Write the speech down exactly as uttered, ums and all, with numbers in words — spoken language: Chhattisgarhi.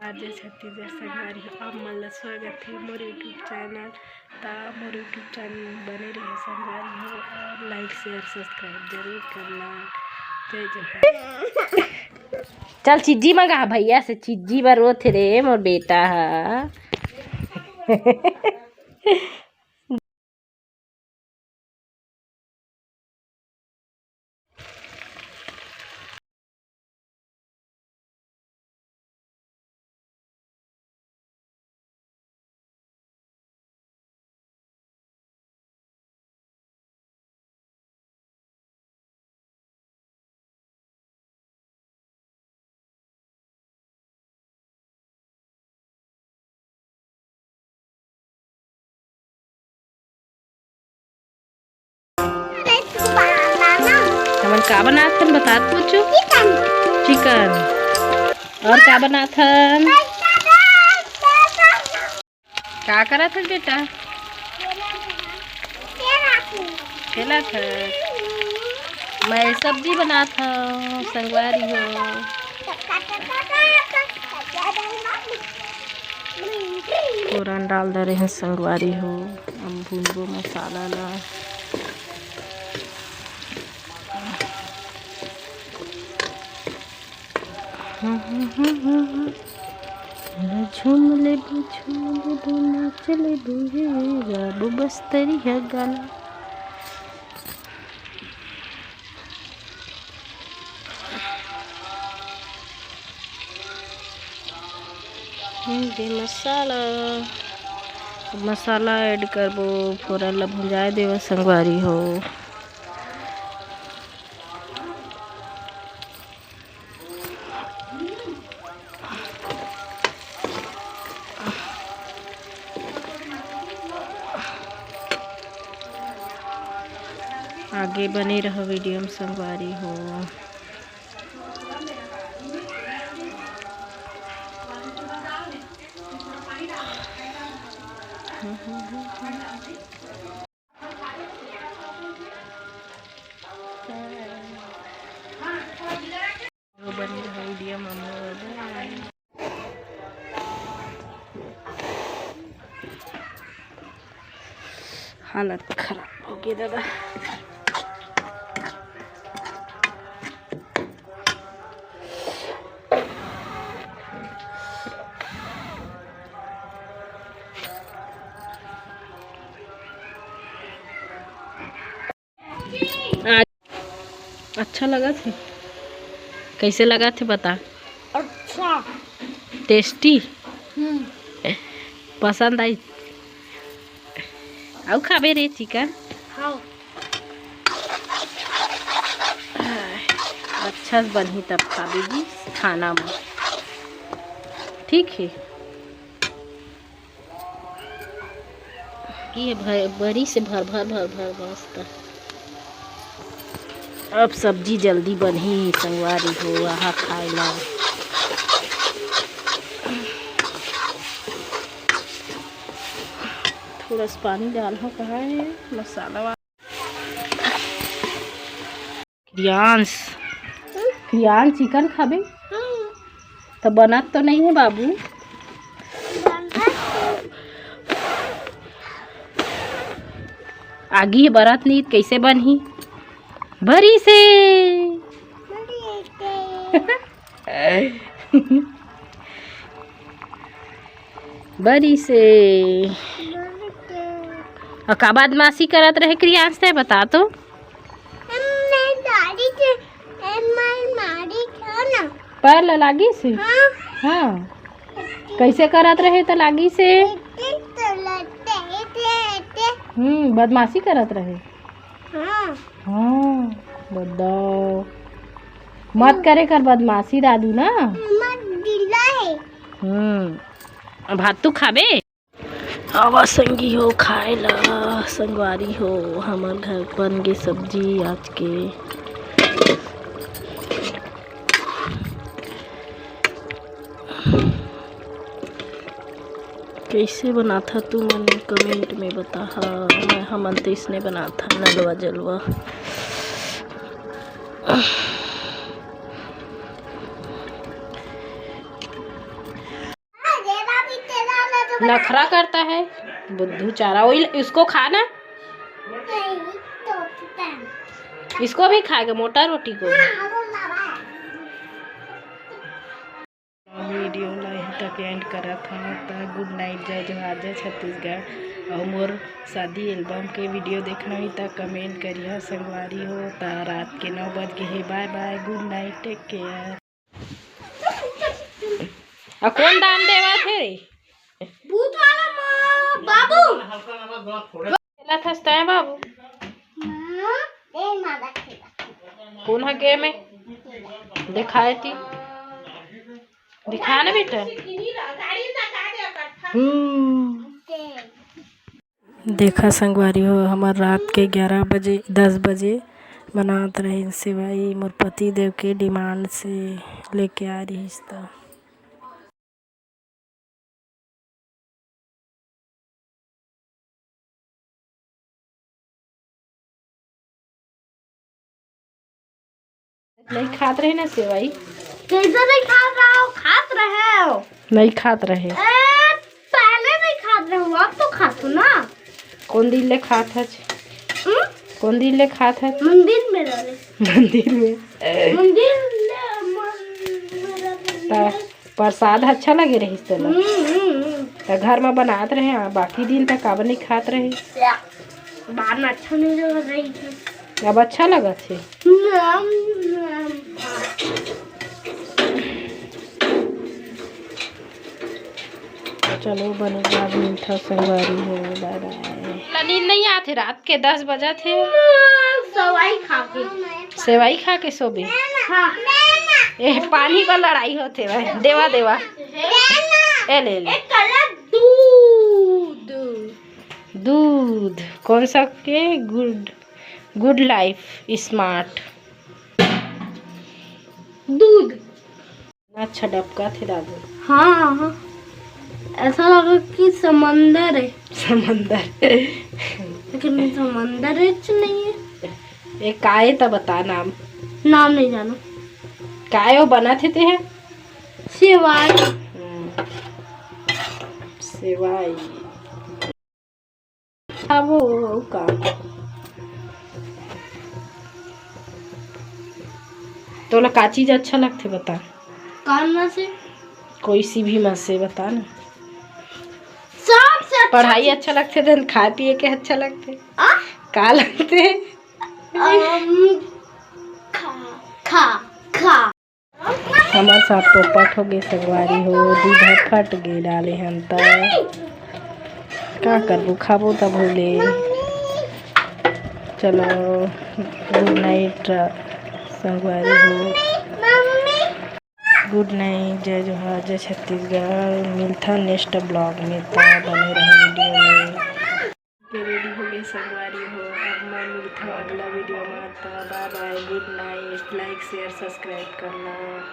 जय छत्तीसगढ़ संगवारी हो, आप मन ला स्वागत हे मोर YouTube चैनल। त मोर YouTube चैनल बने रहे संगवारी हो, और like, share, subscribe जरूर करना। जय जोहार। चल चिज्जी मंगा भैया से, चिज्जी बर रोथे रे मोर बेटा ह। हमन का बनात हन, बतात पूछू? चिकन। चिकन। और का बनात हन? का करत हस बेटा? खेलत हस। मैं सब्जी बनात हव संगवारी हो। फोरन डाल दे रहे हैं संगवारी हो। अब भूनबो मसाला ला। झूम लेबो, झूम लेबो, नाच लेबो रे, गाबो बस्तरिया गाना। ये मसाला, मसाला add करबो, फोरन ला भुंजाए देबो संगवारी हो। आगे बने रहो video में संगवारी हो। हालत खराब हो गई दादा। अच्छा लगत हे? कैसे लगत हे बता। अच्छा। Tasty? हम्म। पसंद आई? अउ खाबे रे चिकन? हाँ। अच्छा से बनही तब खाबे जी खाना में। ठीक है। ये भर, बरी से भर भर भर भर मस्त। अब सब्जी जल्दी बनही संगवारी हो, आहा खाए ला। थोड़ा सा पानी डाल हो कहा है मसाला वाला। क्रियांश, क्रियांश चिकन खाबे? तो बनत तो नहीं है बाबू। आगी बरत नहीं, कैसे बनही? बरी से। बरी से। अउ का बदमाशी करत रहे क्रियांश, ते बता तो। मैं दादी के, मैं मारी था ना। पैर ला लागी से? हाँ। हाँ। कैसे करत रहे त लागी से? हम्म, बदमाशी करत रहे। हाँ। हाँ, बताओ। मत करे कर बदमाशी दादू ना। मत दिला है। हम्म। भात तू खाबे? आवा संगी हो खाए ला, संगवारी हो, हमर घर बन गे सब्जी आज के। कैसे बनाथा तू मन comment में बताहा, मैं हमन तइसने बनाथा नलवा जलवा। नखरा करता है बुद्धू चारा। वही, इसको खाना, इसको भी खाएगा, मोटा रोटी को। वीडियो ला यहीं तक एंड करत हूँ। त गुड नाइट, जय जोहार, जय छत्तीसगढ़। और मोर शादी एल्बम के वीडियो देखना ही त कमेंट करिहा संगवारी हो। त रात के नौ बज गए हे। बाय बाय, गुड नाइट, टेक केयर। आ कौन दान देवत हे? भूत वाला माँ, बाबू। खेलत हस तैं बाबू? माँ, ए माँ, खेला। कौन हा गेम हे? दिखाए ती। दिखा ना बेटा। हम्म। देखा संगवारी हो, हमर रात के ग्यारह बजे, दस बजे बनात रहिन सेवई, मोर पति देव के डिमांड से लेके आ रहिस त। नहीं खात रहे ना सेवई। कैसे नहीं खात रहा हो? खात रहे हो। नहीं खात रहे। ए, पहले नहीं खात रहे हो, अब तो खात हो ना। कौन दिन ले खात हच? हम्म? कौन दिन ले खात हच? मंदिर में रहे। मंदिर में। मंदिर ले, मन-, मेरा मंदिर। त प्रसाद अच्छा लगे रहिस तेला? हम्म, हम्म, हम्म। त घर में बनात रहे, आ, बाकी दिन तक काबर नहीं खात रहे? या, बाद में अच्छा नहीं लग रही थी। अब अच्छा लगत हे? नम, नम। चलो, बने बाद मिलता संगवारी हो, बाय बाय। ला नींद नहीं आथे, रात के दस बजत हे। सेवई खा के। सेवई खा के सोबे? हाँ। ए, पानी का लड़ाई होथे भाई। देवा, देवा। ए, ले, ले। एक कलर दूध। दूध। कौन सा के? गुड, गुड लाइफ स्मार्ट। दूध। अच्छा डबका थे दादू। हाँ, हाँ। ऐसा लगा कि समंदर है। समंदर। लेकिन समंदर है कि नहीं है? ए, काय त बता नाम। नाम नहीं जाना। काय वो बना थे ते है? सेवई। हम्म। सेवई। अब वो का? तोला का चीज अच्छा लगथे बता? कौन में से? कोई सी भी में से बता ना। सबसे अच्छा पढ़ाई चीज। अच्छा लगथे, then खाए पिए के अच्छा लगथे? आ? का लगथे? अम, खा, खा, खा। हमर साग पोपट हो गे संगवारी हो, दूध ह फट गे डाले हन त का करबो, खाबो तब होले। चलो, गुड नाइट संगवारी हो, गुड नाइट, जय जोहार, जय छत्तीसगढ़। मिलथा नेक्स्ट ब्लॉग में, त बने रहो वीडियो में। के रेडी हो गए संगवारी हो, अब मैं मिलता हूँ अगला वीडियो में। तो बाय बाय, गुड नाइट, लाइक शेयर सब्सक्राइब करना।